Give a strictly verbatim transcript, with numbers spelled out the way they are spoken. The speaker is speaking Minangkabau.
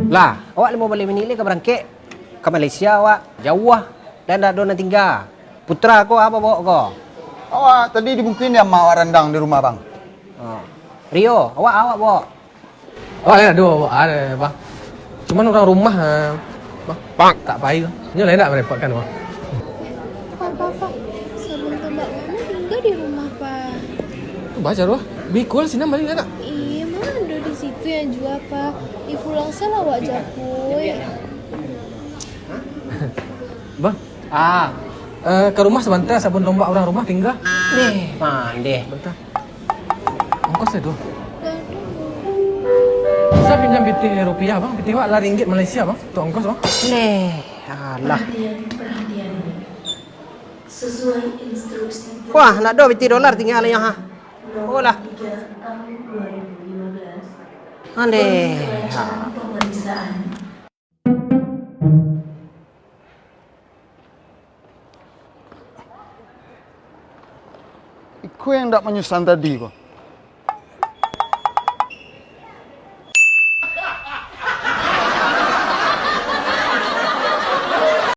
Lah, awak limo baleh minik lai ka barangkek ka Malaysia awak. Jauah, dan ndak ado nan tingga. Putra ko, a bawok ko? Awak tadi dibungkuin dek amak awak randang di rumah, Bang. Oh. Rio, awak, awak bawok? Awak lai ado, awak ado, Bang. Cuman urang rumah, ah, Bang, tak pai tu. Nyo lai ndak marepotkan, Bang. Pak, Pak, Pak, sabun tombak mano tingga di rumah, Pak? Tu baca tu, ah. Bikul sinan bali nak? Iya, mano ado di situ yang jua, Pak. Ih, pulang salah awak japui. Bang. Ah. Eh, ka rumah sabanta, sabun tombak urang rumah tingga. Deh, pandeh. Sabanta. Ongkos ado? Bisa pinjam pitih rupiah, Bang? Pitih awak lah ringgit Malaysia, Bang. Untuak ongkos, Bang. Deh, alah. Wah, ndak ado pitih dolar tingga lai, ha. Oh lah. Andeh. Ha. Iko yang ndak manyusahan tadi ko.